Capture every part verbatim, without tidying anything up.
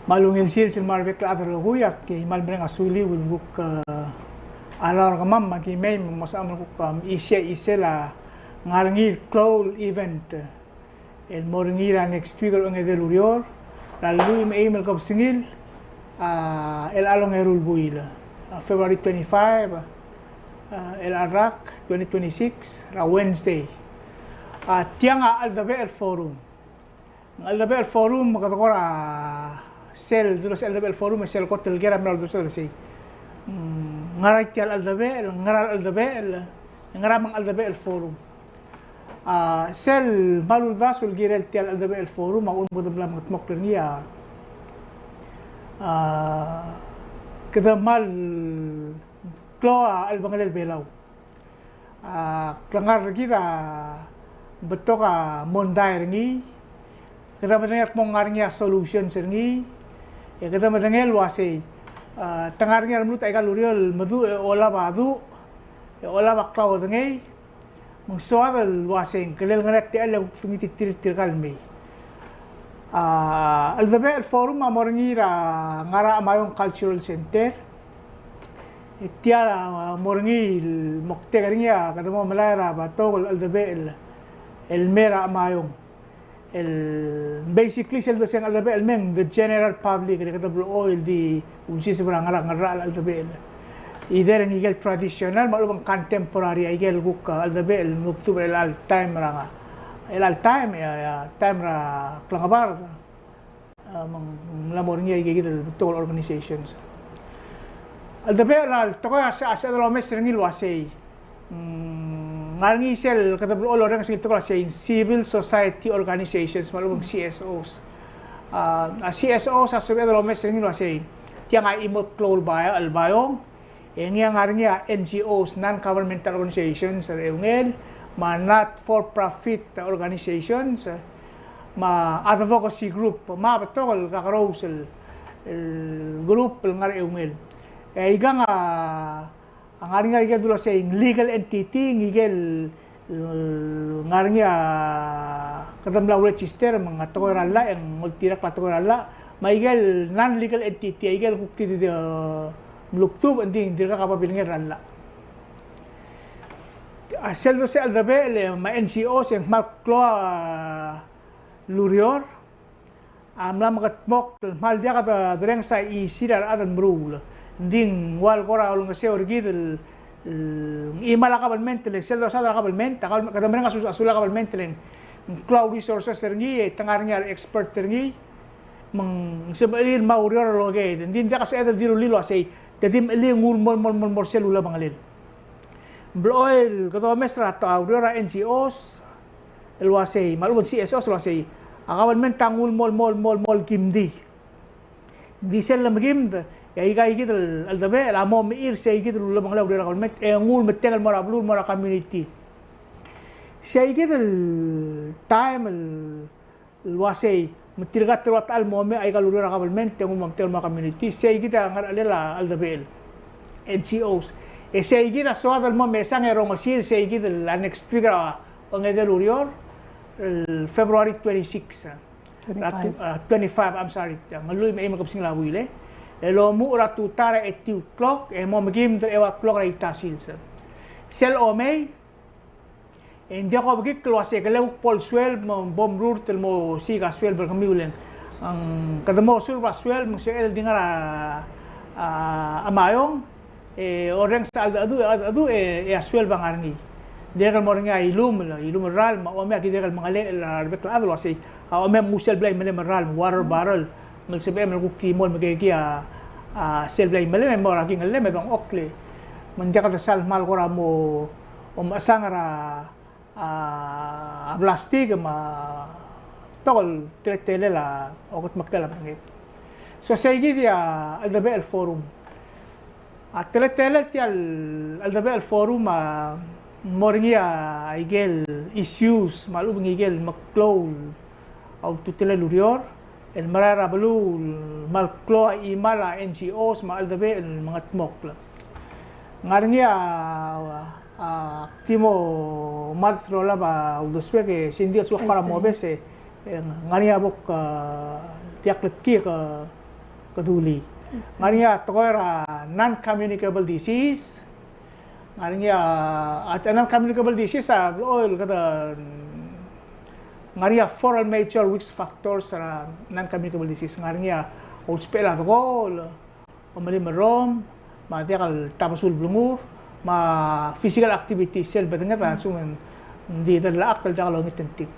Me a ungil sils el mo er a rebek el chad el rokui, aki kmal mereng a suliu el kuk, eh, a loia er kemam me aki mei me mosang el kuk, um, isei, isei el ngar er ngii el klou el event el mo er ngii er a next week er a ongedei el ureor, er a lluich me a eim el kebesengil, a, el ongeru el buil, a, February twenty-five, a, el rak twenty twenty-six, er a Wednesday. A, tiang a Cheldebechel Forum. Cheldebechel Forum, me kede kora sel, dilu el Cheldebechel Forum, sel kot el ker a mla uldesued el sei. Mm, ngera tia el cheldebechel, ngera el cheldebechel, ngera me ng Cheldebechel Forum. A, sel kmal uldasu el kirel tia el Cheldebechel Forum, a uchul me kede mla mengedmokl er ngii a, a, kede kmal klou a chelebangelel Belau. A, klengar er kid a betok a mondai er ngii, kede medengei el kmo ng ngar er ngii a solutions er ngii, e kede medengei el uasei, a, te ngar er ngii a remlut aika el ureor el meduch e olab a duch, e olab a klaodengei, me ng soad el uasei ng kelel ngar er ngii a techall e kuk dengititerir tirka el mei. A, Cheldebechel Forum a mo er ngii er a ngar er a Ngarachamayong Cultural Center. E tia a mo er ngii el moktek er ngii a kede mo melai er a betok el cheldebechel el mei er a Ngarachamayong. El basically sel doseng el cheldebechel el mei, the general public, el kede blechoel di ulsiseb er a ngerachel el cheldebechel. Either ngike el traditional, me a lechub e ng contemporary, aike el kuk, a, cheldebechel el mlukdubech er chelecha el taem er a, chelecha el taem, e, e, taem er a klengebard. A, me ng mla mo er ngii aike kid el betok el organizations. Cheldebechel a tekoi a se, a sebeched el omes er ngii el uasei. Mm, ngar er ngii sel kede blechoel orrenges er ngii el tekoi el uasei civil society organizations, me a lechub e ng C S Os. A, a C S Os a sebeched el omes er ngii el uasei. Tiang a chimo el klou el bai-, el baiong, e ngii a ngar er ngii a N G Os, non-governmental organizations, er a eungel, me a not for profit organizations, me a advocacy group, me a betok el kakerous el, el group el ngar er a eungel. E aikang a, a ngar er ngii a ikel dulu el uasei ng legal entity, ngike el, el ngar er ngii a kede mla register, me ng a tekoi er a llach, e ng oltirakl a tekoi er a llach, me aike el non-legal entity, aike el kuk di, di, di, mlukdubech, ng di, ng dirkak a babilngel er a llach. A sel doseng el cheldebechel, me a N G Os, e ng kmal klou a ureor, a mla mekedmokl el kmal diak de, derrenges a chisir a rechad el meruul. Ng di ng ua el kora olengeseu er kid el, el, ng chimal a kabelment, le sel dosaod er a kabelment, a kabelment, kede mereng a sus-, a sulir a kabelment, le ng klou a resources er ngii, e te ngar er ngii a re expert er ngii, me ng sebechir el mo oureor el okeid. Ng di ng diak a sebeched el dilu el uasei, te di mechelii e nguu el mo, mo, mo, mo er sel ulebengelel. Ng blechoel kede omes er a ta, ureor er a N G Os, el uasei, me a lechub e ng C S Os el uasei, a kabelment a nguu el mo, mo, mo, mo kimdii. Ng di sel lemekimd, e aika kid el cheldebechel a mo mechir sei kid el ulebengelel a ureor er a kabelment, e nguu el metengel el mo er a beluu el mo er a community. Sei kid el taem el el uasei, me tirka el ua techall el mo mei aika el ureor er a kabelment, e nguu el mo metengel el mo er a community, sei kid a ngerechelel a cheldebechel, N G Os. E sei kid a soad el mo mesang e rongesii, sei kid el next week er a ongedei el ureor, el February twenty-six. Twenty-five. A, twenty-five, I'm sorry. Ng lluich me a eim el kebesengil a buil, e. El omuchel er a tutau er a eight o'clock, e mo mekimd er a eua el klok er a ita sils. Sel omei, e ng diak kobekikl el uasei kele kuk bo el suelb me bo mrurt el mo siik a suelb er kemiu, le ng kede mo serve a suelb me ng sebeched el di ngar er a, a, Ngarachamayong, e orrenges a cheldecheduch, e cheldecheduch, e, e a suelb a ngar er ngii. Dirrek el mo er ngii a ilumel, ilumel el ralm, me a omei a ki dirrek el mengelechel a rebek el chad el uasei, a omei me nguu sel blai melem el ralm, water barrel, me le sebechem el kuk di mo el mekekii a, a, sel blai melem, e mo er a kingellem, e bengchokl. Me ng diak de sal kmal kora mo omechesang er a, a, a plastik me a betok el teletelel a okedmeklel a bedenged. So sei kid a Cheldebechel Forum. A teletelel tia el Cheldebechel Forum a mo er ngii a ikel issues me a lechub e ng ikel meklou a ultutelel ureor el merael er a beluu el kmal klou a chimal a N G Os me a cheldebechel el mengedmokl. Ngar er ngii a, a, ak di mo mals er a olab a uldesuek, e Cindy, a lsekum kora mobes, e, e ngar er ngii a bo kuk, a, diak letkii, e, dulii. Ngar er ngii a tekoi er a non-communicable disease. Ngar er ngii a, a non-communicable disease a blechoel kede, ngar er ngii a four major risk factors er a non-communicable disease. Ngar er ngii a ousbech el dekool, omelim el rrom, me a diak el tabesul blengur, me a physical activity, sel bedenged a lsekum ng di delachakl el diak longit a tingk.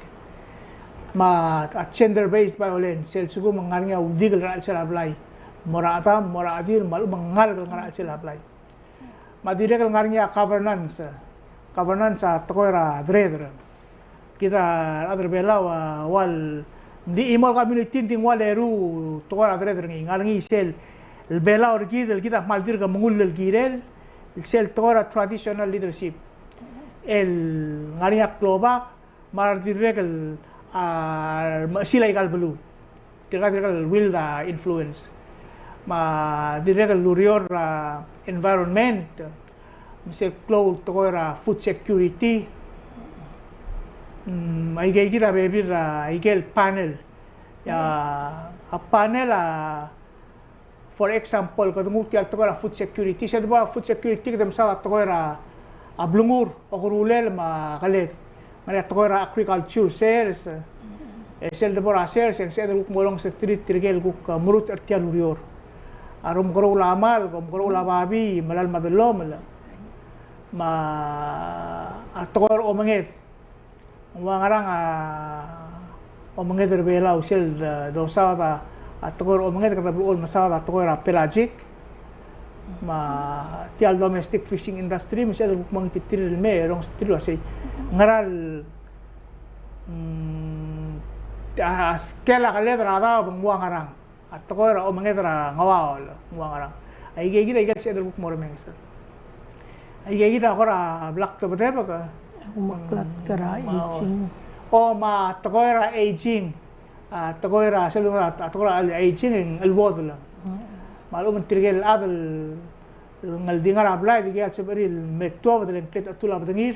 Me a gender-based violence, sel lsekum ng ngar er ngii a uldikel er a chelsel a blai, mo er a chedam, mo er a chedil, me a lechub e ng ngalek el ngar er a chelsel a blai. Me a dirrek el ngar er ngii a governance, governance a tekoi er a dereder. Kid a rechad er a Belau a ua el di chimo el community, ng di ng ua el eru tekoi er a dereder er ngii. Ngar er ngii sel Belau er kid el kid a kmal dirk mengull el kirel, sel tekoi er a traditional leadership el ngar er ngii a klobak, me a dirrek el, a, mechesil aika el beluu. Tirka, tirka el wield a influence. Me a dirrek el ureor er a environment, me sel klou el tekoi er a food security. Mm, aike kid a bebil er aike el panel. A, a panel a, for example, kede nguu tia el tekoi er a food security. Sel debo er a food security, kede mesaod a tekoi er a, a blengur, okerulel me a keled. Me a tekoi er a agriculture sers, e sel debo er a sers, e ng sebeched el kuk mo orrenges er tir tirke el kuk, e, merutech er tia el ureor. A remekeroul a malk, omekeroul a babii, melalem a dellomel. Me a tekoi er a omenged. Ng ua ngerang a omenged er a Belau, sel de, dosaod a, a tekoi er a omenged, kede blechoel mesaod a tekoi er a pelagic. Me tia el domestic fishing industry, me sebeched el kuk mo ngititerir el mei, e orrenges er tir el uasei. Ngera el, mm, a, skel a keled er a daob e ng ua ngerang. A tekoi er a omenged er a ngoaol, ng ua ngerang. Aike kid a ikel sebeched el kuk mo remenges. Aike kid a kora blak tebedebek. Omeklatk er a aging. O, me a tekoi er a aging. A tekoi er a, sel, a tekoi er a aging, e ng chelebodel. Me a lechub e ng tirke el chad el ngeldingar a blai, dikea el sebechir el me tuobed e ng klechetul a bedengir.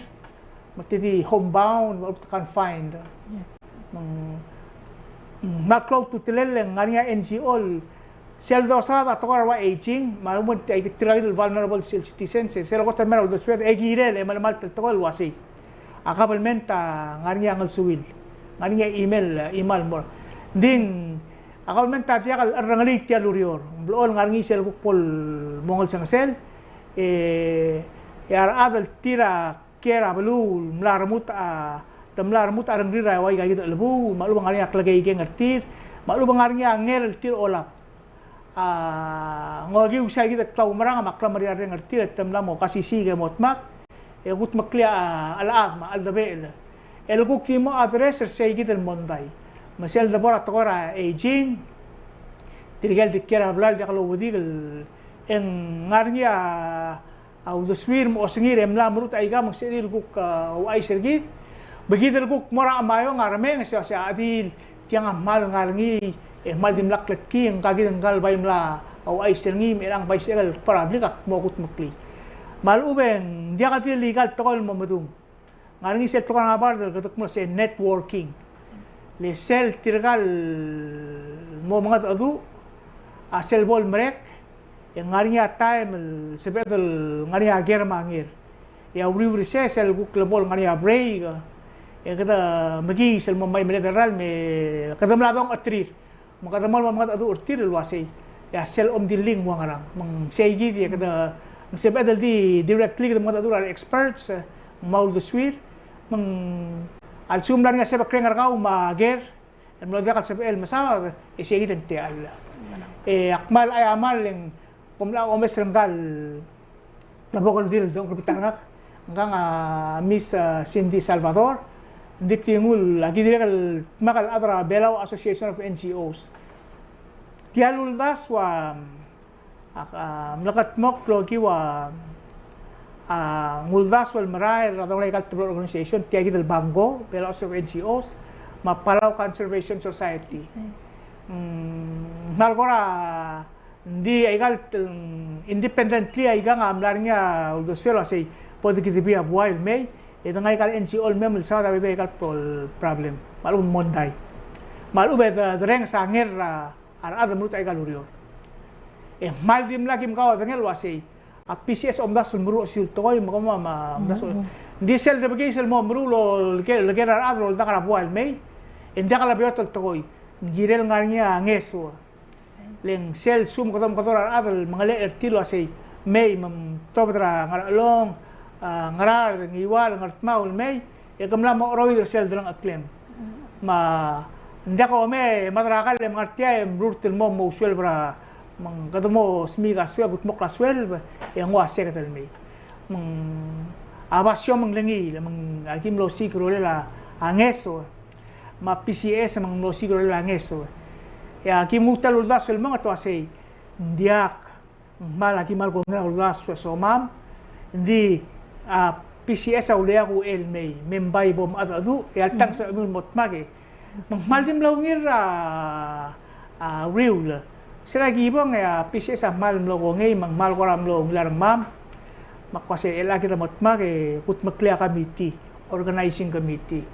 Me te di homebound, me a lechub e te confined. Yes. Me ng, mm, me a klou a ultutelel e ng ngar er ngii a N G O el, sel dosaod a tekoi er a ua aging, me a lechub e ng tirka el vulnerable citizens, sel kot el mei er a uldesued, e kirel, e melemalt el tekoi el uasei. A kabelment a ngar er ngii a ngelsuil, ngar er ngii a email, email mo er. Ng di, a kabelment a diak el cherrengelii tia el ureor, ng blechoel ngar er ngii sel kuk bo el mo ngelsengesel, e, e a rechad el tir a kiei er a beluu el mla remutech a, te mla remutech a rengrir a ua ika kid el chelebuul, me a lechub e ng ngar er ngii a klekeikeng er tir, me a lechub e ng ngar er ngii a nger el tir a olab. A, ngokiu sei kid el klaumerang me a klemeriarreng er tir, e te mla mo kasisiik e mo dmak, e kudmeklii a chelechad me a cheldebechel el kuk di mo address er sei kid el mondai. Me sel debo er a tekoi er a aging, tirke el di kiei er a blai el diak louedikel, e ng ngar er ngii a a uldesuir me a osengir e mla merutech aika me ng sebechir el kuk, a, ouchais er kid. Be kid el kuk mo er a chemaiong a remenges e uasei a chedil, tiang a kmal ngar er ngii, e kmal di mla kletkii, ngka kid ngka el bai mla ouchais er ngii, me chelechang bai sebechek el public a mo kudmeklii. Me a lechub e ng diak di el ika el tekoi el mo medung. Ngar er ngii sel tekoi er a ngebard el kede kmo sei networking. Le sel tirka el mo mengedecheduch a sel bo lemerek, e ng ngar er ngii a taem el sebeched el ngar er ngii a ker me a nger. E a uriul er sei sel kuk lebo el ngar er ngii a break, e kede mekiis el mo mei merreder er a ralm, me kede mla dongeterir. Me kede mo el mo mengedecheduch er tir el uasei, e a sel omdilii ng ua ngerang. Me ng sei kid e kede, ng sebeched el di directly kede mengedecheduch er a re experts, e, me a uldesuir, me ng a lsekum ng mla er ngii a sebekreng er kau me a ker el mlo diak el sebechel el mesaod, e sei kid e ng techall. E ak kmal, a, a kmal e ng kom mla omes er ngka el klebokel di el dongker er a bitang er ngak, ngkang a Miss, a, Cindy Salvador, ng di tingul, aki dirrek el dmak el chad er a Belau Association of N G Os. Tia el uldasu a, a, a, mlekedmokl el okiu a, a, ng uldasu el merael er a dongelai aika el teblo el organization, tia kid el BANGO, Belau Association of N G Os, me a Palau Conservation Society. Mm, ng kmal kora Ng di aika el, independently aikang a mla er ngii a uldesuel el uasei, bo dekedeb a buai el mei, e de ngai aika el N G O el mei me lesaod a bebil aika el problem, me a lechub e ng mondai. Me a lechub e de, de reng sa nger er a, a rechad el meruul aika el ureor. E kmal dimlak kim kaodengei el uasei a PCS a omdasu el meruul a osisiu el tekoi me kemam a omdasu. Ng di sel debekiis el mo meruul el ke, el ker a rechad el oldak er a buai el mei, e ng diak lebeot el tekoi. Ng kirel ngar er ngii a ngeso. Le ng sel sum kede omekedong er a rechad el mengelechel er tir el uasei mei me mtobed er a Ngerchelong, a, Ngaraard, Ngiwal, Ngardmau el mei, e ke mla mo cheroid er sel delengcheklem. Me ng diak omei e mad er a kall e mengar tia e mrurt el mo mo ousuelb er a, me ng kede mo smiik a suelb, kudmokl a suelb, e ng ua se kede el mei. Me ng a basio me ng lengiil, me ng aki mlo osiik a rolel a ngeso. Me a PCS me ng mlo osiik a rolel a ngeso. E aki mo ta el uldasu el menget el uasei, ng diak, ng kmal aki kmal kongei er a uldasu e somam, ng di a PCS a uleak uchei el mei, me ng bai bo mchedecheduch, e a ltang se el mo dmak e. Me ng kmal di mla ungil er a, a uriul. Sel aki bong e a PCS a kmal mlo kongei, me ng kmal kora mlo ungil a rengmam. Me ak uasei el aki er a mo dmak e kudmeklii a committee, organizing committee.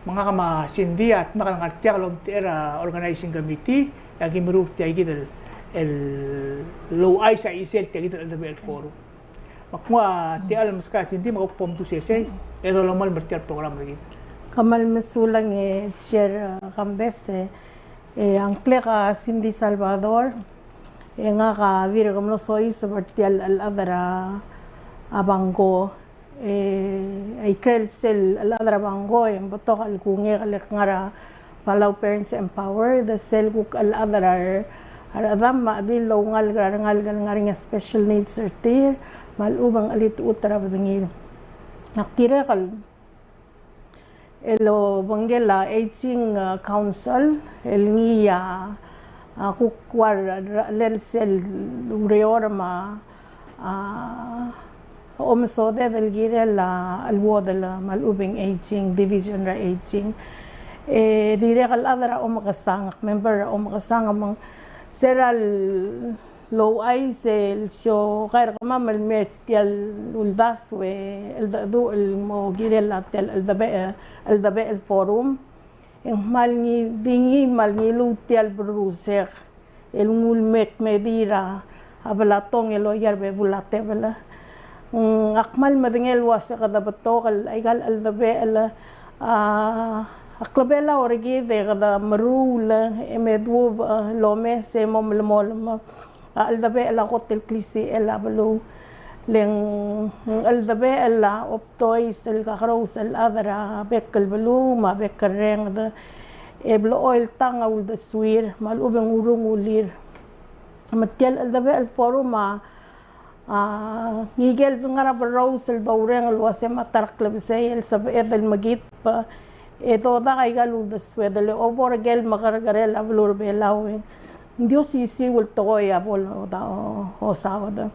Me ngak me a Cindy a dmak el ngar tia el omtechei er a organizing committee, e aki meruul tia kid el, el louchais a chisel tia kid el cheldebechel forum. Me ak nguu a techall el meskak a Cindy me ak kuk bo mdu sesei, e dolemolem er tia el program er kid. Kmal mesulang e Chair, e, Kambes, e, e a ngklek a Cindy Salvador, e ngak a dirk mlo soiseb er tia el chelechad er a Bangko. E a ikrel sel chelechad er a Bangko e ng betok el kungek el kngar er a Palau Parents Empowered, sel kuk chelechad er a rechedam me a chedil el oungalek er a rengalek el ngar er ngii a special needs er tir, me a lechub e ng chelitechut er a bedengir. Ak dirrek el el obengkel a Aging, a, Council, el ngii a, a, kuk ua rechellel sel ureor me a, a, omesodel el kirel a, a, chuodel me a lechub e ng Aging, Division er a Aging. E dirrek el chad er a Omekesang, member er a Omekesang, me ng se er a l- louchais el siokai er kemam el mei er tia el uldasu e cheldecheduch el mo kirel a tia el cheldebe-, cheldebechel forum. E ng kmal ngii, di ngii kmal ngiluu tia el berrusek el nguu el mei me di er a belatong el loia er a bebul a tebel. Mm, ak kmal medengei el uase kede betok el aika el cheldebechel, a, a klebelau er kid e kede meruul e me duubech el omes e mo melemolem. A cheldebechel a kot el klisichel a beluu. Le ng cheldebechel a obdois el kakerous el chad er a bek el beluu me a bek el renged, e blechoel tang a uldesuir me a lechub e ng urungulir. Me tia el cheldebechel forum a, a, ngikel ngar er a berrous el doureng el uase me a ta er a klebesei el sebeched el mekitb e dodak aika el uldesued el obo er ker el mekerkerel a beluu er a Belau e ng di osisiu el tekoi a bo losaod.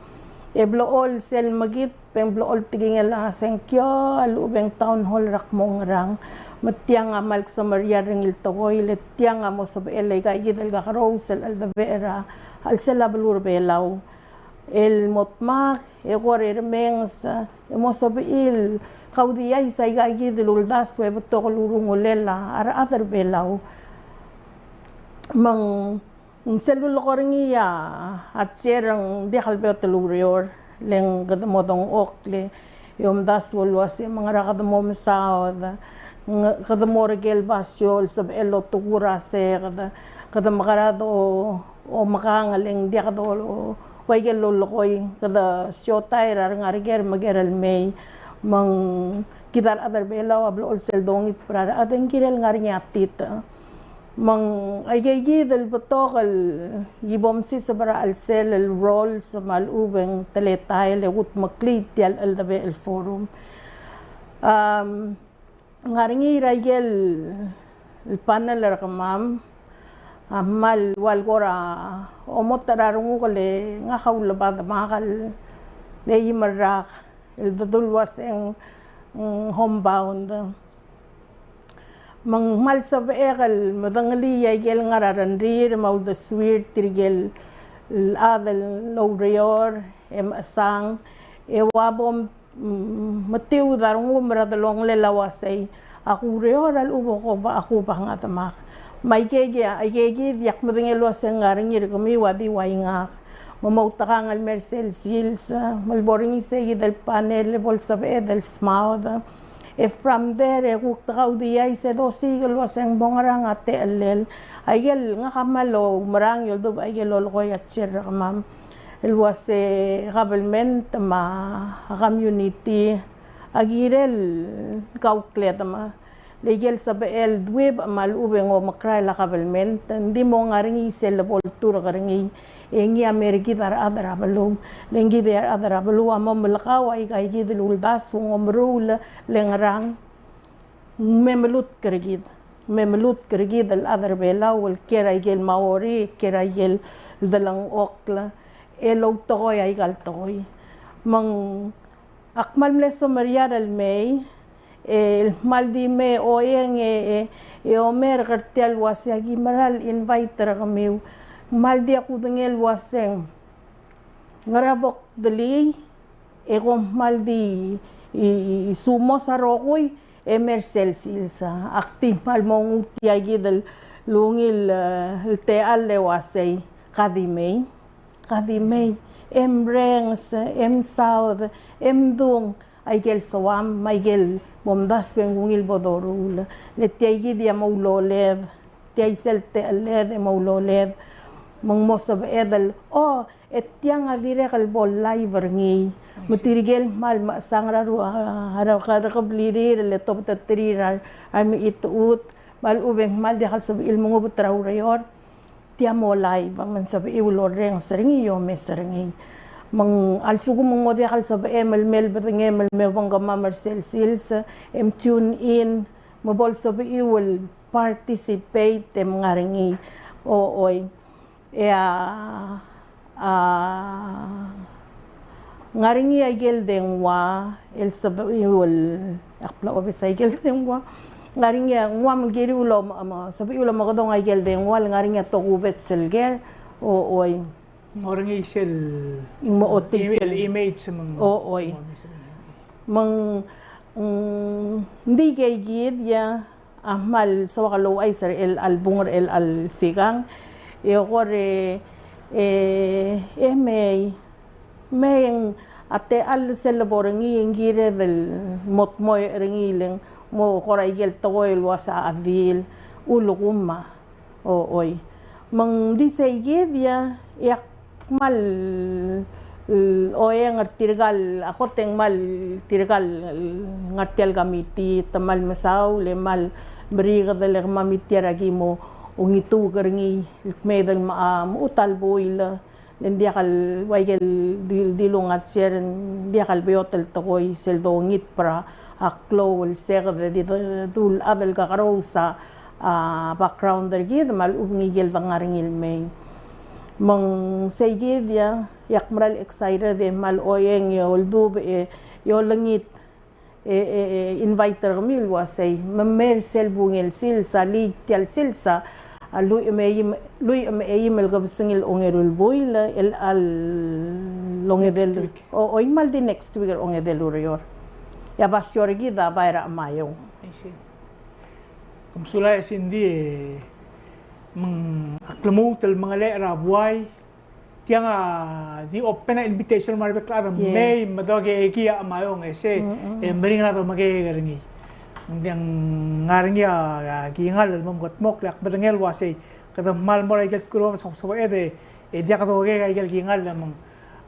E blechoel sel mekitb e ng blechoel tekingel a sengkio a lechub e ng town hall er a kmo ngerang. Me tiang a kmal ksemeriar er ngii el tekoi, le tiang a mo sebechel aika kid el kakerous el cheldebechel er a chelsel a beluu er a Belau. El mo dmak e kora remenges e mo sebechir el kaudiais aika kid el uldasu e betok el urungulel a rechad er a Belau. Me ng sel lulekoi er ngii a chair e ng diak el beot el ureor, le ng kede mo dengchokl e omdasu el uase me ngera kede mo mesaod, ng kede mo er ker el basio el sebechel el otekur a seked, kede mekerang e do omekangel e ng diak do ua ikel lolekoi, kede siotai er a rengar er ker me ker el mei. Me ng kid a rechad er a Belau a blechoel sel dongit er a rechad e ng kirel ngar er ngii a titech. Me ng aika kid el betok el ki bo msiseb er a chelsel el roles me a lechub e ng teletael e kudmeklii tia el cheldebechel forum. Am, Ngar er ngii er a ikel panel er kemam a kmal ua el kora omoter a renguk le ngak a uleba demak el eim el rak el dedu el uase ng, mm, homebound. Me ng kmal sebechek el medengelii a ikel ngar er a rengrir me a uldesuir tirkel chad el oureor e mechesang e ua bo mm, metiud a rengum er a delongelel a uasei, ak oureor a lechub e ko ba, ak oba ngar er a demak. Me aike, aike, aike kid e ak medengei el uasei ngar er ngii er kemiu a di ua ngak. me moutekangel el mer sel sils, me le bo er ngii sei kid el panel e bo lsebeched el smaod. E from there e kuk te kaudiai se dosiik el uaseng bo ngerang a techellel. Aikel ngak a kmal oumerang e oldubech aikel lolekoi a share er kemam el uase government me a community a kirel kaukledem. Le ikel sebechel duibech me a lechub e ng omekrael a kabelment, ng di mo ngar er ngii sel lebo lturk er ngii, e ngii a mer kid a rechad er a beluu. Le ng kid a rechad er a beluu a mo melekau aika kid el uldasu ng omeruul le ngerang. Me melutk er kid, me melutk er kid el chad er Belau el kiei er aikel Maori, kiei er aikel delengchokl, e loutekoi aika el tekoi. Me ng ak kmal mle semeriar el mei, el kmal di mei oeng e, e, e omerk er tia el uase aki mera el invite er kemiu. Kmal diak kudengei el uaseng ngera bo kdelii, e kom kmal di, i, i, sumos a rokui, e mer sel sils. Ak di kmal mo nguu tia kid el ungil, e, el techall el uasei, ka di mei. Ka di mei, e mrenges, e msaod, e mdung, aikel soam, me aikel momdasu e ng ungil bo doruul. Le tia kid a mouloled, tia sel techelled e mouloled, me ng mo sebeched el, o, e tiang a dirrek el bo live er ngii. Me tirkel kmal mechesang er a ru-, a, a re-, a rekeblirir, le tobedterir a, a mechitechut, me a lechub e ng kmal diak el sebechir el mengubet er a ureor. Tia mo live, me ng sebechiu el orrenges er ngii e omes er ngii. Me ng a lsekum ng mo diak el sebechem el mei el bedengem el me obengkemam er sel sils, e m tune in, me bo lsebechiu el participate e m ngar er ngii. O, oi. E a, a, ngar er ngii a ikel dengua, el sebechiu el, ak bla obes a ikel dengua. Ngar er ngii a ngua me kiriu el om-, om-, sebechiu el omekedong a ikel dengua, el ngar er ngii a tokubets el ker, o, oi. Ng ngar er ngii sel, ng mo otii sel image me ng, o, oi. Me ng, mm, ng di ikei kid, ia, a kmal soak el ouchais er chelecha el bung er chelecha el sikang. E kora, e, e mei, mei, a techall sel lebo er ngii e ng kired el mo dmoi er ngii le ng mo kora ikel tekoi el uase a chedil, ulekum a. O, oi. Me ng di sei kid ia, e ak kmal, e, oeng er tirka el, a kot e ng kmal tirka el ngar tia el committee, te kmal mesaul e kmal merikedel e kemam tia er a ki mo ungituuk er ngii el kmeed el mo, a, mo ta el buil. Le ng diak el, ua ikel di, dilungatser, ng diak el beot el tekoi sel dongit er a klou el seked e di, di, dul chad el kakerous a, a, background er kid, me a lechub ng ikel de ngar er ngii el mei. Me ng sei kid ia, e ak mera el excited e kmal oeng e oldubech e, e olengit. E, e, e, invite er kemiu el uasei, me mei er sel bungel sils, a lii tia el sils, a lluich me a eim, lluich me a eim el kebesengil ongeru el buil, el, el ongedei el, next week. O, o, ng kmal di next week er a ongedei el ureor. E a basio er kid a bai er a Chamayong. I see. Kom sulang e Cindy, e, me ng, ak lmuut el mengelechel er a buai, tiang a di open a invitation me a rebek el chad el mei, me doke e ki a Chamayong e se, e meringel a domekeek er ngii. Ng di ngar er ngii a, a kingall el mo mekedmokl, e ak medengei el uasei, kede kmal mo er a ikel klou me a sebeched e, e diak dokeek a ikel kingall el mong.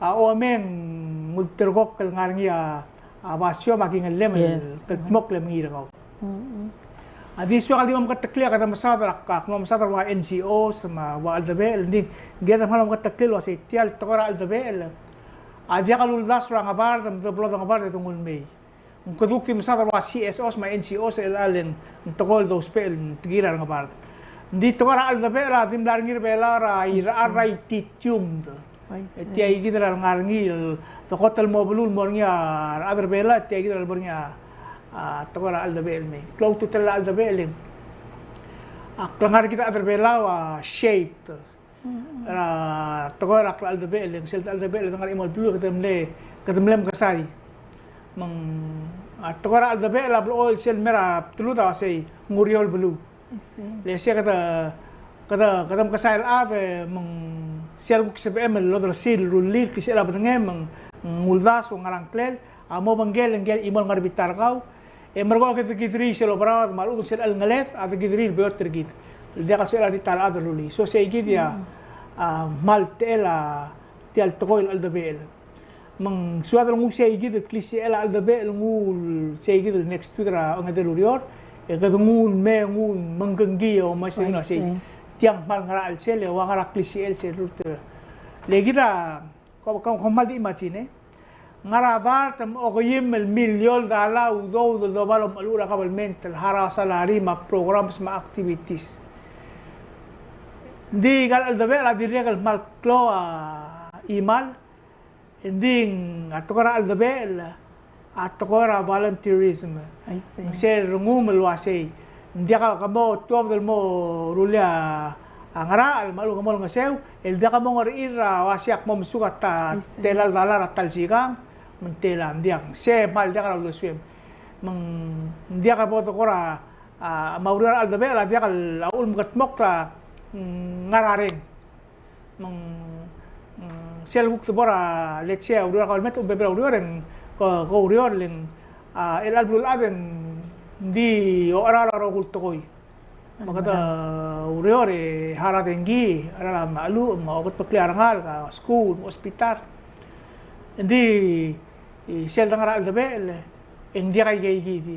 A omeng ulterekokl el ngar er ngii a, a basio me a kingellem el kldmokl el mengiil er kau. A di soak el di mo meketeklii a kede mesaod er a, ak mo mesaod er a ua N G Os me a ua cheldebechel, ng di, ng di kede kmal mo meketeklii el uasei tia el tekoi er a cheldebechel a diak luldasu er a ngebard, me de blo de ngebard e de nguu el mei. Ng kede kuk di mesaod er a ua C S Os me a N G Os el chelecha el ng tekoi el dousbech el tekingir a rengebard. Ng di tekoi er a cheldebechel a di mla er ngii er a Belau er a, er a, er a itium. E tia kid er a lengar er ngii el, de kot el mo beluu el mo er ngii a rechad er a Belau, e tia kid er a lebo er ngii a, a, tekoi er a cheldebechel el mei. Klou a ultutelel a cheldebechel e ng, a, klengar er kid a rechad er a Belau a shaped er a tekoi er a cheldebechel e ng sel cheldebechel el dengar er a chimo el beluu e kede mle, kede mle mekesai. Me ng, a, tekoi er a cheldebechel a blechoel sel mei er a bdelud a uasei ng ureor el beluu. I see. Le se kede, kede, kede mekesai el chad e me ng, sel kuk sebechem el odersii el rullii el klisichel a bedengem, ng uldasu, ng ngerang klel, a mo obengkel, ngike el chimo el ngar er a bita er kau, e merekong e kede kidrii sel oberaod me a lechub e ng sel chelngeled a de kidrii el beot er kid el diak el sebechel a bita el chad el rullii. So sei kid a, a, kmal techel a tia el tekoi el cheldebechel. Me ng soad el nguu sei kid el klisichel a cheldebechel, nguu sei kid el next week er a ongedei el ureor, e kede nguu el mei, nguu el mengkengkii e omes er ngii el uasei, tiang kmal ngerachel sel, e ua ngera klisichel sel rurt. Le kid a, ko, ko, ko kmal di imagine, e ngar er a dart me a okeim el miliol dollar a udoud el doba el omecheluch er a kabelment el harau a salary me a programs me a activities. Ng di aika el cheldebechel a dirrek el kmal klou a chimal, e ng di a tekoi er a cheldebechel a tekoi er a volunteerism. I see. Ng sel rengum el uasei, ng diak a kmo tuobed el mo rullii a ngerachel me a lechub e ke mo olengeseu, el diak a mo ngerchir er a uasei ak mo mesuk a ta, I see, tela el dollar er a ta el sikang, me ng tela, ng diak, ng sei kmal diak er a uldesuem. Me ng diak a bo dekor a, a, me a ureor er a cheldebechel a diak el, a ulemekedmokl a, mm, ngar er a reng. Me ng, mm, sel kuk de bo er a, let's say, a ureor er a kabelment, a bebil er a ureor, e ng ko, ko ureor le ng, a, chelecha el beluulechad e ng di ocherau a rokui el tekoi. Me kede ureor e harau a dengki, cheral a macheluch, me a okedmeklii a rengalek, a skuul, me a hospital. Ng di, e, sel de ngar er a cheldebechel, e ng diak aikeikid.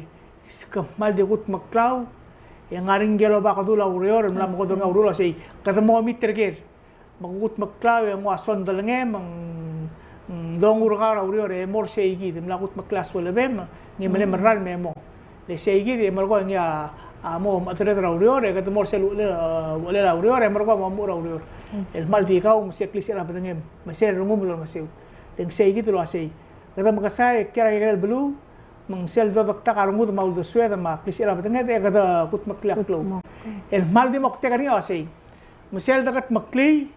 Ke kmal di kudmeklau, e ng ngar er ngii el oba kedul a ureor, el mla mekedong a ureor el uasei, kede mo meet er ker. Me ke kudmeklau e ng ua sondelengem, me ng, mm, dongu er kau er a ureor e mo er sei kid, e mla kudmeklii a suelebem, ngii me le merralm e mo. Le sei kid e merekong e ngii a, a mo mechedereder er a ureor, e kede mo er sel uchelel, a, uchelel a ureor, e merekong e mo omuchel er a ureor. Yes. El kmal di kau me se klisichel a bedengem, me sel rengum el olengeseu. Le ng sei kid el uasei, kede mekesai e kiei er a kekerei el beluu, me ng sel dodektak a rengud me a uldesued me a klisichel a bedenged, e kede kudmeklii a klou. Kudmeklii. El kmal di moktek er ngii a uasei, me sel dekedmeklii,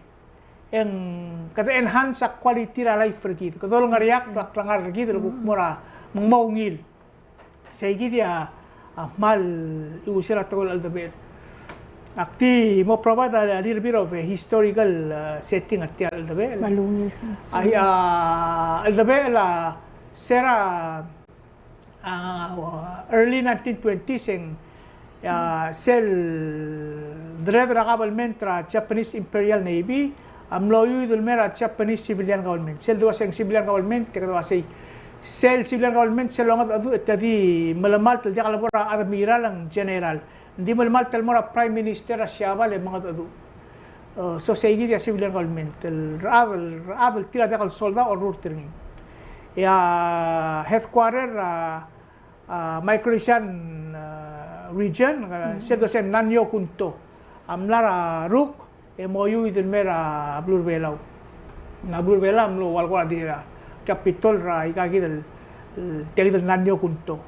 e ng kede enhance a quality er a life er kid. Kede olengereakl a klengar er kid el kuk mo er a, me ng mo ungil. Sei kid a, a kmal iusel a tekoi el cheldebechel. Ak di mo provide a little bit of a historical, uh, setting er tia el cheldebechel. Kmal ungil. A, a, cheldebechel a, se er a, a, early nineteen twenties e ng, a, sel deredel er a kabelment er a Japanese Imperial Navy a mlo iuid el mei er a Japanese civilian government. Sel dua se ng civilian government, e kede uasei, sel civilian government sel longedecheduch e te di melemalt el diak lebo er a admiral, ng general. Ng di melemalt el mo er a prime minister er a Siabal e mengedecheduch. Uh, so sei kid a civilian government, el rechad, el rechad el tir a diak el soldau a orrurt er ngii. E a headquarter er a, a, Micronesian, a, region, a, sel dua se Nanyo Kunto a mla er a Ruk, e mo iuid el mei er a beluu er a Belau. A beluu er a Belau a mlo ua el kora di er a capital er a ika kid el, el, tia kid el Nanyo Kunto.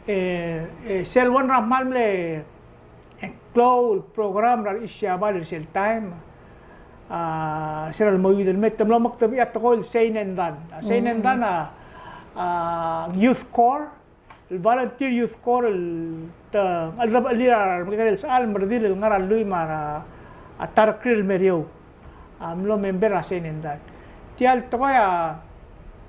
E, e, sel one er a kmal mle klou el program er a Rechisiabal er sel taem, a, se er a lemo iuid el mei, te mlo mekdebechii a tekoi el Seinendan. A Seinendan a, a, youth corps, el volunteer youth corps el te cheldebechellii a remekekerei el sechal me a redil el ngar er a lluich me a, a ta er a krir el meriou. A mlo member er a Seinendan. Tia el tekoi a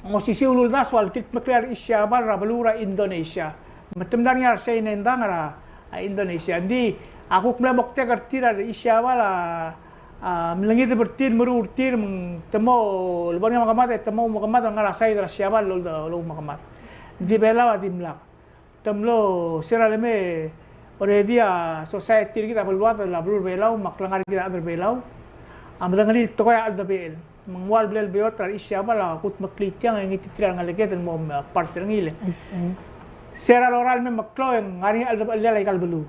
ng osisiu el uldasu a lekildmeklii a Rechisiabal er a beluu er a Indonesia. Me te mla er ngii a Seinendan er a, a, Indonesia. Ng di a kuk mle moktek er tir a Rechisiabal a, a, mlengideb er tir, meruul er tir, me te mo, le bo er ngii a mekemad, e te mo oumekemad el ngar er a side er a Siabal el, el oumekemad. Ng di Belau a dimlak. Te mlo, se er a leme, already a society er kid a beluad er a beluu er a Belau, me a klengar er kid a chad er a Belau a medengelii el tekoi a cheldebechel. Me ng ua le blal beot er a Rechisiabal a kudmeklii tiang e ngii di tir a rengeleked el mo, me, part er ngii le. I see. Se er a lorael el me meklou e ng ngar er ngii a cheldebechellel aika el beluu.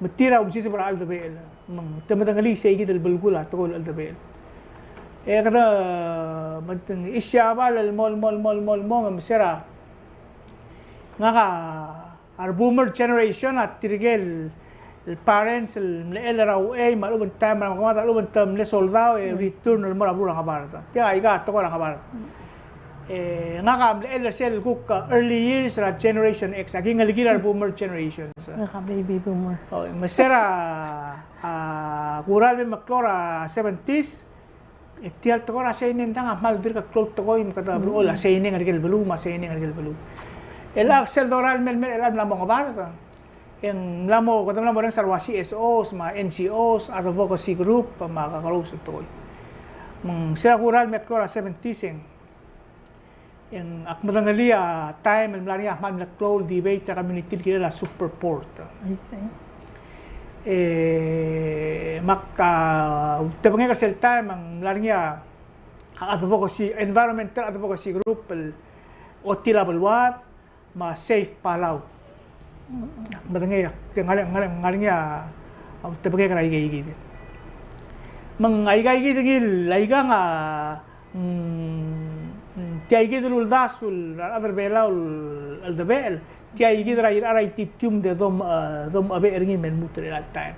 Me tir a ulsiseb er a cheldebechel. Me te medengelii sei kid el belkul a tekoi el cheldebechel. E kede, me te Rechisiabal el mo, el mo, el mo, el mo, el mo, me se er a ngak a, a re boomer generation a tirke el, el parents el mlechell er a uchei me a lechub e ng taem er a mekemad a lechub e te mle soldau e return el mo er a beluu er a Ngebard. Tia aika a tekoi er a Ngebard. E ngak a mlechell er sel kuk, a, early years er a Generation X. Aki ngelekir a re boomer generations. Ngak a baby boomer. O, me se er a, a, kuk el me meklou er a seventies, E tia el tekoi er a signing, dang a kmal dirk klou el tekoi me kede blechoel a signing er a ikel beluu me a signing er a ikel beluu. E le sel dorael el mei, el mei, el mla mo ngebard. E ng mla mo, kede mla mo orrenges a ua C S Os me a N G Os, advocacy group me a kakerous el tekoi. Me ng se er a kurael el mei el klou er a seventies e ng E ng ak medengelii a taem el mla er ngii a kmal mle klou el debate er a community el kirel a Superport. I see. E me ak, a, ultebengek er sel taem e ng mla er ngii a advocacy, environmental advocacy group el Otil a Beluad me a Save Palau. Ak medengei, ak, ngar, ngar, ngar er ngii a ultebengek er a ikeikid. Me ng aikeikid ngii el aikang a, mm, tia ikid el uldasu el a rechad er a Belau el cheldebechel, tia ikid er a, er a ititium de dom, e, domechebechel er ngii me lmuut er chelecha el taem.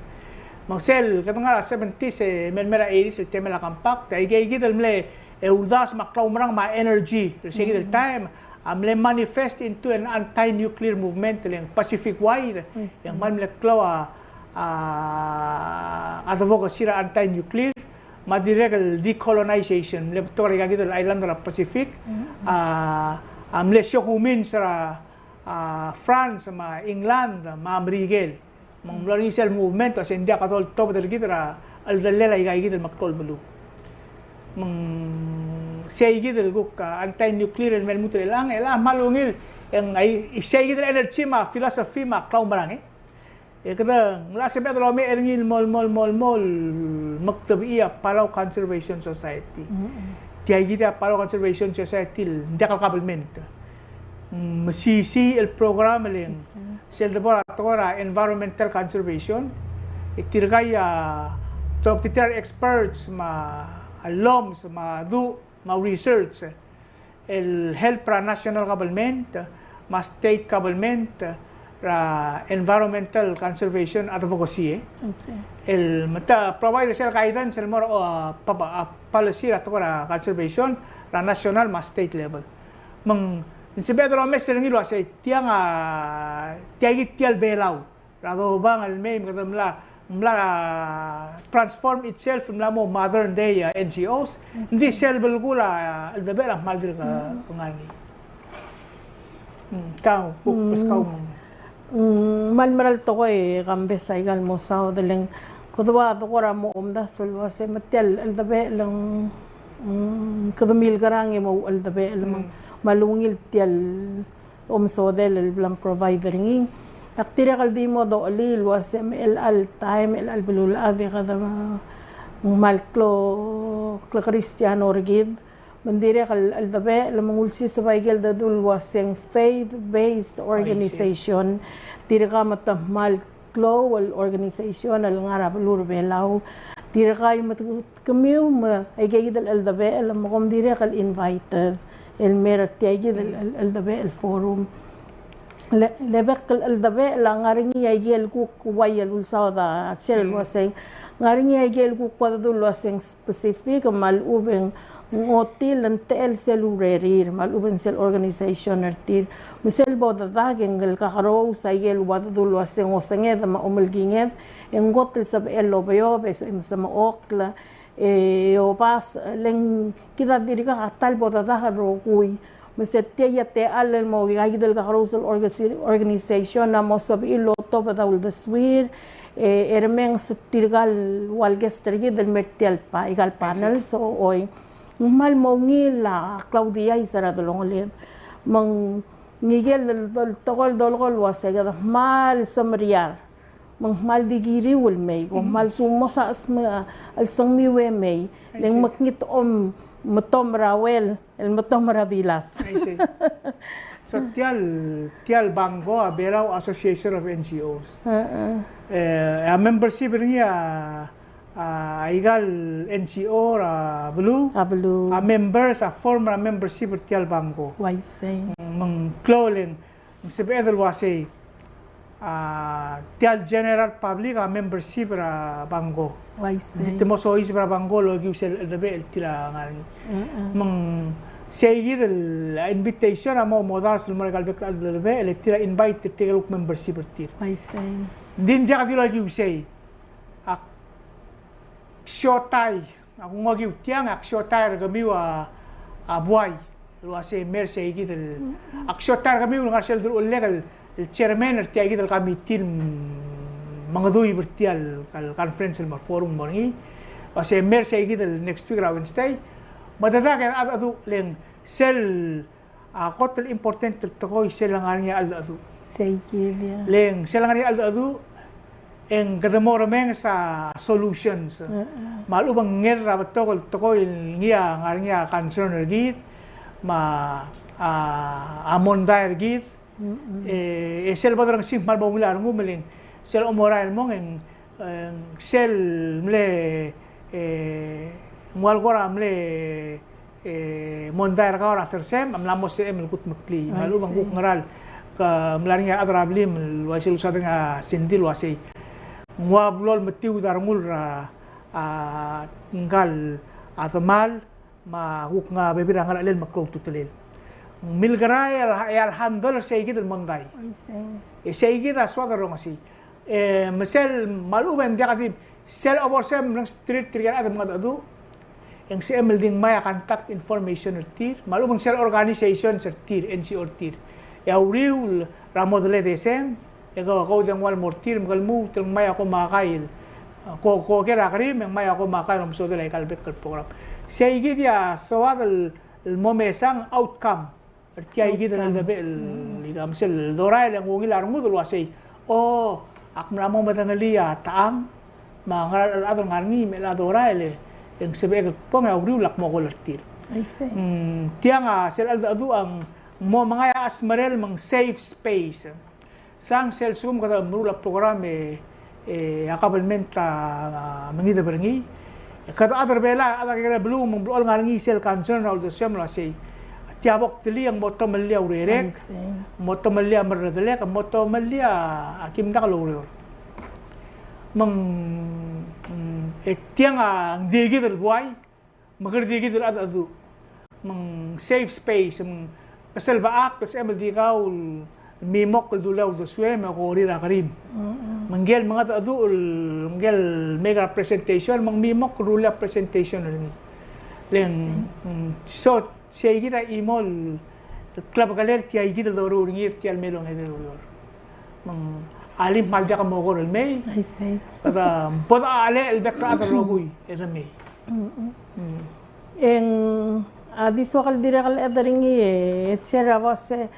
Me ng sel, kede ngar er a seventies e mei el mei er a eighties el temel a Compact, aikeikid el mle, e, uldasu me a klaumerang me a energy er se kid el taem a mle manifest into an anti-nuclear movement el ng Pacific wide. I see. E ng kmal mle klou a, a, advocacy er a anti-nuclear me a dirrek el decolonization, mle betok er aikakid el island er a Pacific, a, a mle siokumin er a, a, France me a England me a Merikel. Me ng mlo er ngii sel movement el uase ng diak a doltobed er kid er a cheldellel aikaikid el meklou el beluu. Me ng sei kid el kuk, a, anti-nuclear el mei el lmuut er chelechang, e chelechang a kmal ungil, e ng, ai, sei kid el energy me a philosophy me a klaumerang, e. E kede ng locha sebeched el omech er ngii el mo, mo, mo, mo, mekdebechii a Palau Conservation Society. Tia kid a Palau Conservation Society el ng diak el government. Mesisiich el program el ng sel debo er a tekoi er a environmental conservation. E tirka a, tobed er tir a experts me a llomes me a duch me a research el help er a national government me a state government er a environmental conservation advocacy, e. I see. El me te provide sel guidance el mo er a, a, pa, pa, a, policy er a tekoi er a conservation er a national me a state level. Me ng sebeched el omes er ngii el uase tiang a, tia kid tia el Belau er a dobang el mei me kede mla, mla transform itself, mla mo modern day, a, N G Os. Ng di sel belkul a cheldebechel a kmal dirk ngar er ngii. Kau, kuk, beskau. Mm, kmal mera el tekoi e Kambes aika el mo saod el ng, kede ua dekor a mo omdasu el uase me tia el cheldebechel el ng, mm, kede milkerang e mo cheldebechel me ng kmal ungil tia el omesodel el bla mprovide er ngii. Ak dirrek el di mo dochelii el uase me chelecha el taem, chelecha el beluulechad e kede kmal klou, klou Kristiano er kid. Me ng dirrek el, el cheldebechel me ng ulsiseb aike el dedu el uase ng faith-based organization. Tirka me te kmal klou el organization el ngar er a beluu er a Belau. Tirka me te kemiu me aike kid el cheldebechel me kom dirrek el invited el mer tia kid el, el, cheldebechel forum. Le, le bek el cheldebechel a ngar er ngii aike el kuk uai el ulsaod a chair el uase ng ngar er ngii aike el kuk ua dedu el uase ng specific me a lechub e ng otil e ng techel sel urerir me a lechub e ng sel organization er tir. Me sel bo dedak e ng el kakerous aike el ua dedu el uase ng osenged me a omelekinged e ng kot el sebechel el obeob e so, e mesemechokl e obasech, le ng kid a dirkak a ta el bo dedak el rokui. Me se tia a techall el mo aika kid el kakerous el orga-, organization a mo sebechir el otobed a uldesuir, e, e remenges tirka el ua el guest er kid el mer tia el pa-, aika el panels, o, oi. Ng kmal mo ungil a klaudiais er a delongeled. Me ng ngikel el, el tekoi el dolekoi el uase kede kmal semeriar. Me ng kmal di kiriu el mei, kom kmal sumosech a chelsme-, a chelsengmiu e mei. Le ng mekngit a om, metom er a uel, el metom er a bilas. I see. So, tia el, tia el BANGO a Belau Association of N G Os. E, a membership er ngii a, a, aika el N G O er a beluu. A beluu. A members, a form er a membership er tia el BANGO. Uaisei. Me ng klou el ng sebeched el uasei, a, tia el general public a membership er a BANGO. Uaisei. Ng di te mo soiseb er a BANGO el okiu sel cheldebechel el tir a ngar er ngii. Me ng sei kid el invitation a mo modars el mo er aika el bek el cheldebechel e tir a invite er tirke el kuk membership er tir. Uaisei. Ng di ng diak di el okiu sei. Ak siotai Ak nguu a kiu tiang, ak siotai er kemiu a, a buai el uasei me er sei kid el, ak siotai er kemiu el ngar sel deruchellek el, el chairman er tia kid el committee el mengeduib er tia el, el conference el mo forum el mo er ngii. Uasei me er sei kid el next week er a Wednesday. Me a dedak e a, a, a du leng sel a kot el important el tekoi sel ngar er ngii a cheldecheduch. Sei kid ia. Leng sel ngar er ngii a cheldecheduch, e ng kede mo remenges a solutions. Me a lechub e ng ngar er a betok el tekoi el ngii a ngar er ngii a concern er kid, me a, a mondai er kid. E, e sel bo dorengesii me a lebo ungil a rengum, leng sel omorael el mong, e ng E, sel mle, e, ng ua el kora mle, e, mondai er kau er a sersem a mla mo sebechem el kudmeklii. Me a lechub e ng kuk ngera el, ke mla er ngii a chad er a blim el uaisei el usaod er ngii a Cindy el uasei, ng ua blo el metiud a rengul er a, a, ngkal a demal, me a kuk ngar er a bebil er a ngerachelel me klou a ultutelel. Ng milkerael e a, e a handle er sei kid el mondai. E sei kid a soad el rongesii. E, me sel, me a lechub e ng diak di, sel obo er sei e ng mle start er tirke el chad el mengedecheduch, e ng sebechem el di ngmai a contact information er tir, me a lechub e ng sel organizations er tir, N G O er tir. E a uriul er a model e desem, e ke, ke oudengua el mo er tir, me ke lmuut el ngmai a komakai el, ko, ko ker a kerim, e ngmai a komakai el omesodel aika el bek el program. Sei kid a soad el, el mo mesang outcome er tia kid el cheldebechel, el ika me sel dorael e ng ungil a rengud el uasei, o, ak mla mo medengelii a techang, me a ngera el chad el ngar er ngii me a dorael e ng sebechek el kbong e a uriul a kmo kol er tir. Mm, tiang a sel cheldecheduch a ng mo mengai a chesmerel me ng safe space. Sang sel lsekum kede meruul a program e, e a kabelment a, a mengideb er ngii. E kede chad er Belau, a chad er a kekerei el beluu me ng blechoel ngar er ngii sel concern er a uldesuem el uasei, tia bo kdulii e ng mo tomellii a urerek, ng mo tomellii a merredelek, ng mo tomellii a, a kim dak el oureor. Me ng, mm, e tiang a ng di kid el buai, me kede di kid el cheldecheduch. Me ng safe space, me ng kesel bechakl, sebechem el di kau el mimokl el dulii a uldesuem e ko er a kerim. Me ngike el mengedecheduch el, ngike el make a presentation, me ng mimokl el rullii a presentation er ngii. Leng, mm, so, sei kid a chimo el klebekelel tia kid el doruul er ngii er tia el mei el ongedei el ureor. Me ng a lem a diak a mo kora el mei. Aisei. Kede bo dechelechang el bek el chad el rokui e de mei. Mm. E ng a di soak el dirrek el cheldecheduch er ngii e, e chair a uase,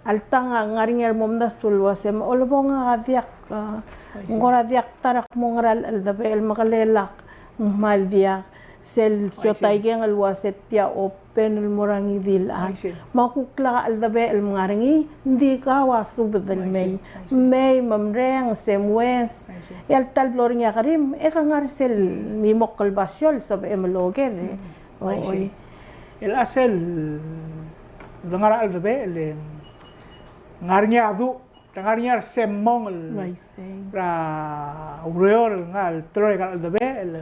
alta ng ngar er ngii a re momdasu el uase, me a lebo ngak a diak, a, ng kora diak ta er a kmo ngera el cheldebechel me ke lak, ng kmal diak, sel siotaikeng el uase tia op pen el mo er a ngii di el chad. Me a kuk lak a cheldebechel el ngar er ngii, ng di kau a subed el mei. Mei me mreng, se mues. E alta el blo er ngii a kerim, e ke ngar er sel mimokl el basio el sebechem el oker. Oi. El a sel dengar er a cheldebechel e ng ngar er ngii a duch, te ngar er ngii a resemmong el er a ureor el ngar er a teloi er a cheldebechel.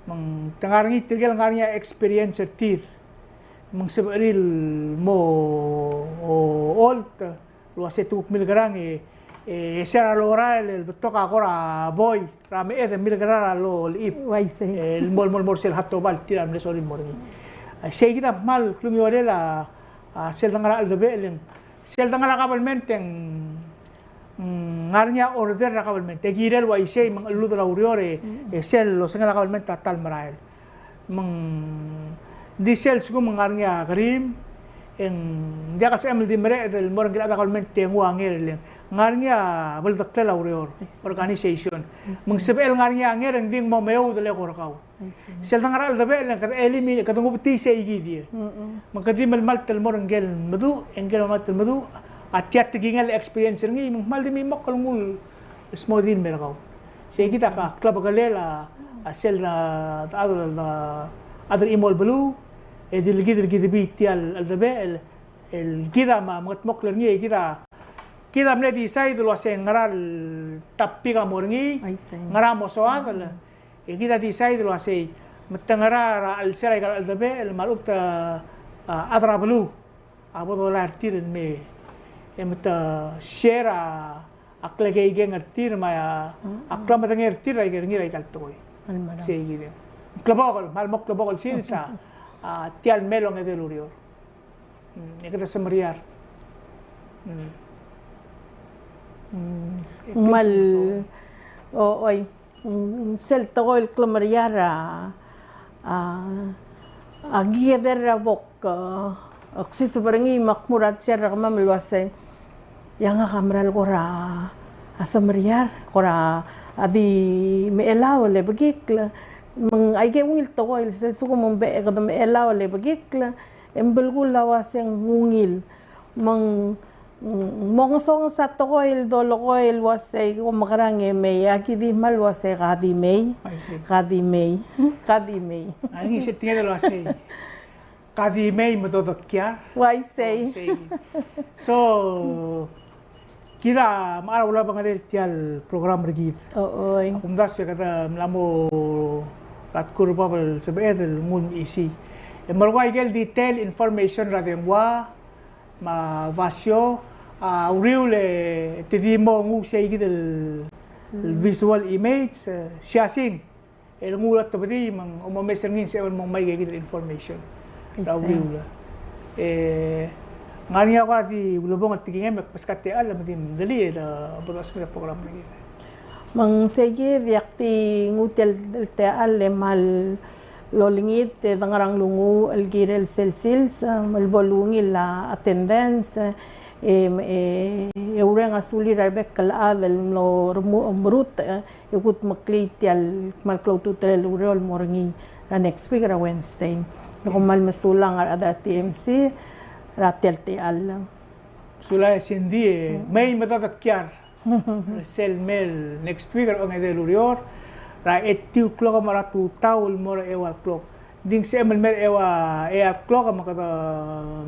Me ng te ngar er ngii tirke el ngar er ngii a experience er tir. Me ng sebechir el mo ocholt el uase te kuk milkerang e, e, e se er a lorael el betok a kora boi er a meched e milkerang er a lolechib. Uaisei. E, el mo, el mo, el mo er sel hatobal tir a mle sorir el mo er ngii. A, sei kid a kmal klungiolel a, a, sel dengar er a cheldebechel e ng sel dengar er a kabelment e ng, mm, ngar er ngii a order er a kabelment. E kirel uaisei me ng cheludel a ureor e, e sel osengel a kabelment a ta el merael. Me ng di sel lsekum ng ngar er ngii a kerim, e ng diak el sebechem el di mereched el mo er ngii el chad er a kabelment e nguu a nger, e le ng ngar er ngii a beldeklel a ureor, organization. Me ng sebechel ngar er ngii a nger e ng di ng mo meoud el eko er kau. Sel dengar er a cheldebechel e le ng kede eliminate, kede ngubetii sei kid. Me kede di melemalt el mo er ngike el meduch, e ngike el melemalt el meduch a tia tekingel experience er ngii, me ng kmal di mimokl el nguu el smodii el mer kau. Sei kid a klebekelel a, a sel a, a, a chad er a chimo el beluu, e di le kid el kidebii tia el cheldebechel, el kid a me, mengedmokl er ngii, e kid a, kid a mle decide el uase ngera el topic a mo er ngii, ngera mo soad el, e kid a decide el uasei, me te ngera er a chelsel aika el cheldebechel, me a lechub te, a, chad er a beluu a bo dolai er tir el mei, e me te share a, a klekeikeng er tir me a, a klemedengei er tir er aike, er ngii er aika el tekoi. Sei kid. klebokel, me a lmo klebokel el sils a, a, tia el mei el ongedei el ureor. Mm, e kede semeriar. Mm. Mm, e kede semeriar. Oi, mm, sel tekoi el klemeriar a, a, a kid er a bo k, a, oksiseb er ngii me ak mo er a chad er kemam el uasei, ia ngak a mera el kora, a, semeriar, kora, a, di mechelaol e bekikl. Me ng aike ungil tekoi el sel sekum ng be kede mechelaol e bekikl, e ng belkul a uasei ng ungil. Me ng, mm, mo ngesonges a tekoi el dolekoi el uasei, ko mekerang e mei, a ki di kmal uasei ka di mei. I see. Ka di mei. Ka di mei. A ngii se tinged el uasei, ka di mei me dodekiar. Uaisei. Uaisei. So, kid a mechar a ulebengelel tia el program er kid. Oi. A kumdasu e kede mla mo er a tkurubab el sebeched el nguu el mesisiich. E merekong a ikel detail information er a dengua me a basio, a uriul e te di mo nguu sei kid el, el visual image, e, siasing el nguu el otebedii me ng omes er ngii e ng sebechem el mo ngmai kid el information er a uriul. E, ngar er ngii a kora di ulebongel el tekingem e kbeskau a techall me di mdelii e de bo dosmir a program er kid. Me ng sei kid e ak di nguu tia el techall e kmal olengit e de ngar er a nglunguuch el kirel sel sils, e, me bo lungil a attendance, e, e, e oureng a sulir a rebek el chad el mlo remu-, merutech, e, e kudmeklii tia el kmal klou a ultutelel el ureor el mo er ngii er a next week er a Wednesday. E kom kmal mesulang a rechad er a T M C er tia el techall. Sulang e Cindy, e, mei me dodekiar. Sel mei el next week er a ongedei el ureor, er a etiu el klok me a tutau el mo er a eua el klok. Ng di ng sebechem el mei er a eua, eua el klok me kede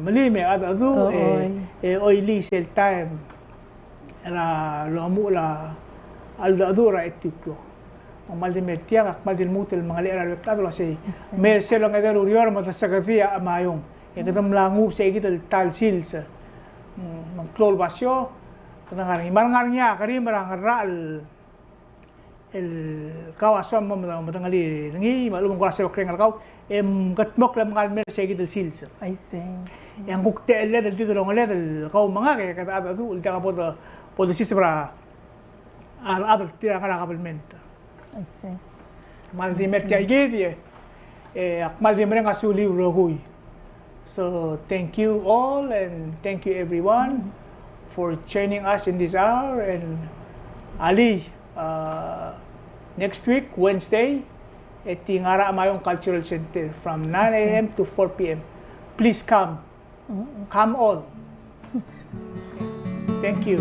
melim e a cheldecheduch, e, e oilii sel taem er a lomuchel a cheldecheduch er a etiu el klok. Me ak kmal di mei er tiang, ak kmal di lmuut el mengelechel er a rebek el chad el uasei, mei er sel ongedei el ureor me desekedii a Ngarachamayong. E kede mla nguu sei kid el ta el sils. Mm, me ng klou el basio, kede ngar er ngii, me a lengar er ngii a kerim er a ngerachel el, el kau a soam el mo medengelii er ngii, me a lechub e ng kora sebekreng er kau, e mkedmokl e mngai el mei er sei kid el sils. I see. E ng kuk techelled el di delongeled el kau me ngak e kede cheldecheduch el diak bo de, bo de siseb er a rechad el tir a ngar er a kabelment. I see. Kmal di mei er tia kid, e, e, ak kmal di mereng a suliu el rokui. So, thank you all and thank you everyone for joining us in this hour. And alii, uh, next week, Wednesday, at the Ngarachamayong Cultural Center from nine a.m. to four p.m. Please come. Come all. Thank you.